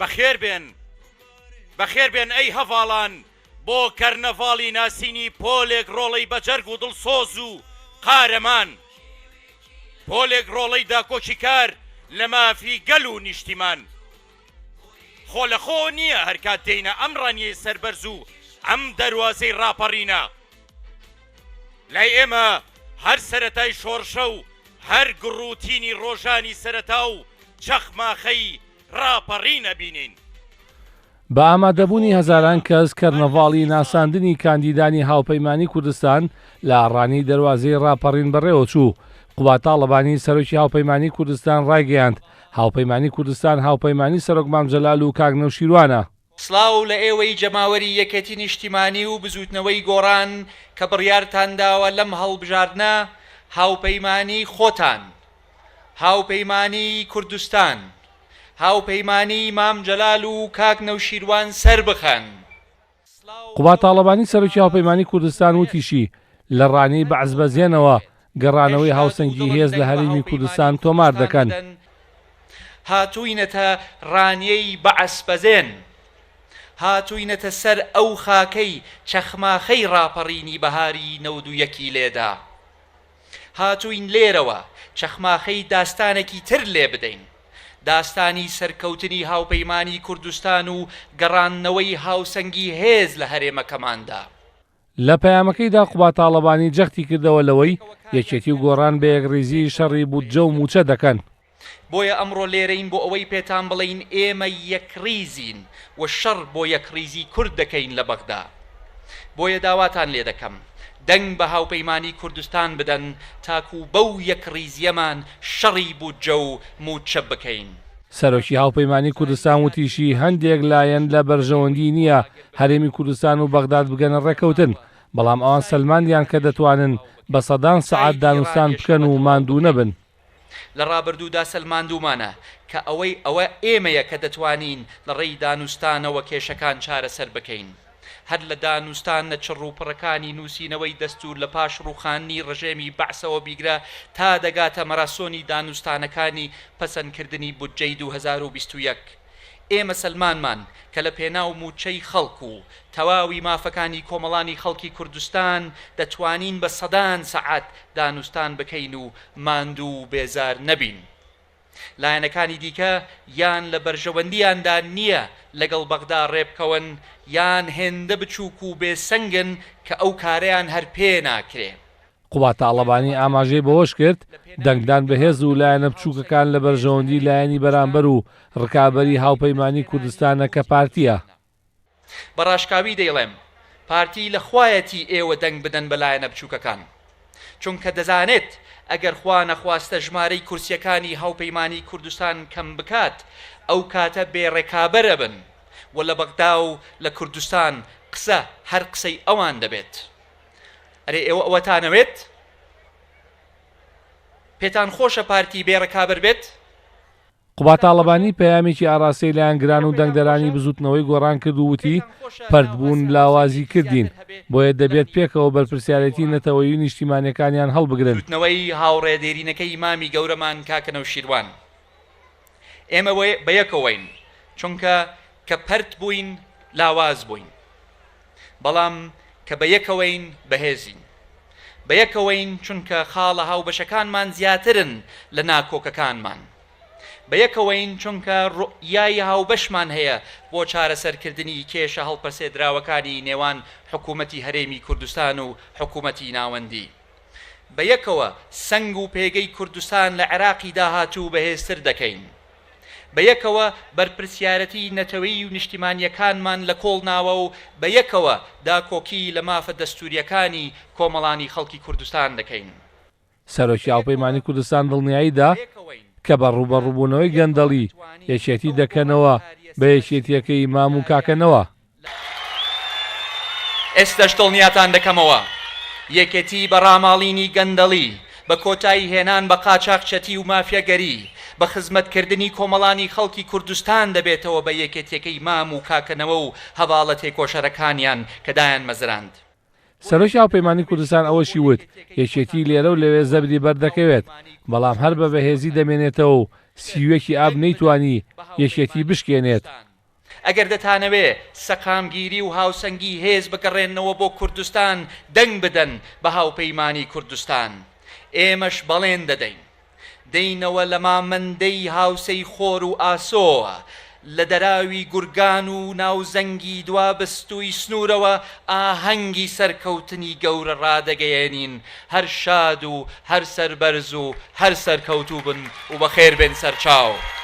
بەخێر بێن بەخێر بێن ئەی هەڤاڵان بۆ کەرنەڤاڵی ناسینی پۆلێک ڕۆڵەی بەجەرگ و دڵسۆز و قارەمان، پۆلێک ڕۆڵەی داکۆکیکار لە مافی گەل و نیشتیمان. خۆ لە خۆوە نییە هەرکات دێینە ئەم ڕانیەی سەربەرز و ئەم دەروازەی ڕاپەڕینە، لای ئێمە هەر سەرەتای شۆڕشە و هەر گوڕ و تینی ڕۆژانی سەرەتا و چەخماخەی ڕاپەڕین ئەبینین. بە ئامادەبوونی هەزاران کەس کەرنەڤاڵی ناساندنی کاندیدانی هاوپەیمانی کوردستان لە ڕانیەی دەروازەی ڕاپەڕین بەڕێوەچوو. قوباد تاڵەبانی سەرۆکی هاوپەیمانی کوردستان ڕایگەیاند، هاوپەیمانی کوردستان هاوپەیمانی سەرۆک مام جەلال و کاک نەوشیروانە. سڵاو لە ئێوەی جەماوەری یەکێتی نیشتیمانی و بزووتنەوەی گۆڕان کە بڕیارتان داوە لەم هەڵبژاردنە هاوپەیمانی خۆتان، هاوپەیمانیی کوردستان، هاوپەیمانیی مام جەلال و کاک نەوشیروان سەربخەن. قوباد تاڵەبانی سەرۆکی هاوپەیمانی کوردستان وتیشی، لە ڕانیەی بەعسبەزێنەوە گەڕانەوەی هاوسەنگی هێز لە هەرێمی کوردستان تۆمار دەکەن. هاتووینەتە ڕانیەی بەعسبەزێن، هاتووینەتە سەر ئەو خاکەی چەخماخەی ڕاپەڕینی بەهاری 91 ی لێدا. هاتووین لێرەوە چەخماخەی داستانێکی تر لێ بدەین، داستانی سەرکەوتنی هاوپەیمانی کوردستان و گەڕاندنەوەی هاوسەنگی هێز لە هەرێمەکەماندا. لە پەیامەکەیدا قوباد تاڵەبانی جەختی کردەوە لەوەی، یەکێتی و گۆڕان بە یەکڕیزی شەڕی بودجە و مووچە دەکەن. بۆیە ئەمڕۆ لێرەین بۆ ئەوەی پێتان بڵێین ئێمە یەکڕیزین و شەڕ بۆ یەکڕیزی کورد دەکەین لە بەغدا. بۆیە داواتان لێدەکەم دەنگ بە هاوپەیمانی کوردستان بدەن تاکو بەو یەکڕیزییەمان شەڕی بودجە و مووچە بکەین. سەرۆکی هاوپەیمانی کوردستان وتیشی، هەندێک لایەن لە بەرژەوەندیی نییە هەرێمی کوردستان و بەغداد بگەنە ڕێککەوتن، بەڵام ئەوان سەلماندیان کە دەتوانن بە سەدان سەعات دانوستان بکەن و ماندوو نەبن. لە ڕابردوودا سەلماندوومانە کە ئەوەی ئەوە ئێمەیە کە دەتوانین لە ڕێی دانوستانەوە کێشەکان چارەسەر بکەین. هەر لە دانوستانە چڕوپڕەکانی نووسینەوەی دەستوور لە پاش ڕووخاندنی ڕژێمی بەعسەوە بیگرە تا دەگاتە مەراسۆنی دانوستانەکانی پەسەندکردنی بودجەی 2021 ئێمە سەلمانمان کە لە پێناو مووچەی خەڵک و تەواوی مافەکانی کۆمەڵانی خەڵکی کوردستان دەتوانین بە سەدان سەعات دانوستان بکەین و ماندوو و بێزار نەبین. لایەنەکانی دیکە یان لە بەرژەوەندییاندا نییە لەگەڵ بەغدا ڕێبکەون یان هێندە بچووک و بێ سەنگن کە ئەو کارەیان هەر پێ ناکرێ. قوباد تاڵەبانی ئاماژەی بەوەشکرد، دەنگدان بە هێز و لایەنە بچووکەکان لە بەرژەوەندی لایەنی بەرامبەر و ڕکابەری هاوپەیمانی کوردستانە کە پارتییە. بە ڕاشکاوی دەیڵێم، پارتی لە خوایەتی ئێوە دەنگ بدەن بە لایەنە بچووکەکان، چونکە دەزانێت ئەگەر خوا نەخواستە ژمارەی کورسییەکانی هاوپەیمانی کوردستان کەم بکات، ئەو کاتە بێ ڕکابەر ئەبن و لە بەغدا و لە کوردستان قسە هەر قسەی ئەوان دەبێت. ئەرێ ئێوە ئەوەتانەوێت؟ پێتان خۆشە پارتی بێ ڕکابەر بێت؟ قوباد تاڵەبانی پەیامێکی ئاڕاستەی لایەنگران و دەنگدەرانی بزوتنەوەی گۆڕان کرد و وتی، پەرتبوون لاوازی کردین، بۆیە دەبێت پێکەوە بەرپرسیارێتی نەتەوەیی و نیشتیمانیەکانیان هەڵبگرن. بزوتنەوەی هاوڕێ دێرینەکەی مامی گەورەمان کاکە نەوشیروان ئێمە بەیەکەوەین، چونکە کە پەرت بووین لاواز بووین، بەڵام کە بەیەکەوەین بەهێزین. بەیەکەوەین چونکە خاڵە هاوبەشەکانمان زیاترن لە ناکۆکەکانمان. بەیەکەوەین چونکە ڕوئیای هاوبەشمان هەیە بۆ چارەسەرکردنی کێشە هەڵپەسێدراوەکانی نێوان حکوومەتی هەرێمی کوردستان و حکوومەتی ناوەندی. بەیەکەوە سەنگ و پێگەی کوردستان لە عێراقی داهاتوو بەهێزتر دەکەین. بەیەکەوە بەرپرسیارەتیی نەتەوەیی و نیشتیمانییەکانمان لە کۆڵ ناوە و بەیەکەوە داکۆکی لە مافە دەستوورییەکانی کۆمەڵانی خەڵکی کوردستان دەکەین. سەرۆکی هاوپەیمانی کوردستان دڵنیایی دا کە بە ڕووبەڕووبوونەوەی گەندەڵی، یەکێتی دەکەنەوە بە یەکێتییەکەی مام و کاکە نەوا. ئێستەش دڵنیاتان دەکەمەوە یەکێتی بە ڕاماڵینی گەندەڵی، بە کۆتایی هێنان بە قاچاخچەتی و مافیاگەری، بە خزمەتکردنی کۆمەڵانی خەڵکی کوردستان دەبێتەوە بە یەکێتیەکەی مام و کاکە نەوە و هەڤاڵە تێکۆشەرەکانیان کە دایانمەزراند. سەرۆکی هاوپەیمانی کوردستان ئەوەشی وت، یەکێتی لێرە و لەوێ زەبری بەردەکەوێت، بەڵام هەر بە بەهێزی دەمێنێتەوە و 31 ی ئاب نەیتوانی یەکێتی بشکێنێت. ئەگەر دەتانەوێ سەقامگیری و هاوسەنگی هێز بگەڕێننەوە بۆ کوردستان دەنگ بدەن بە هاوپەیمانی کوردستان. ئێمەش بەڵێن دەدەین. دێینەوە لە مامەندەی هاوسێی خۆر و ئاسۆوە، لە دەراوی گورگان و ناوزەنگی دوابستووی سنوورەوە ئاهەنگی سەرکەوتنی گەورە ڕادەگەیەنین، هەر شاد و هەر سەربەرز و هەر سەرکەوتوو بن و بەخێر بێن سەرچاو.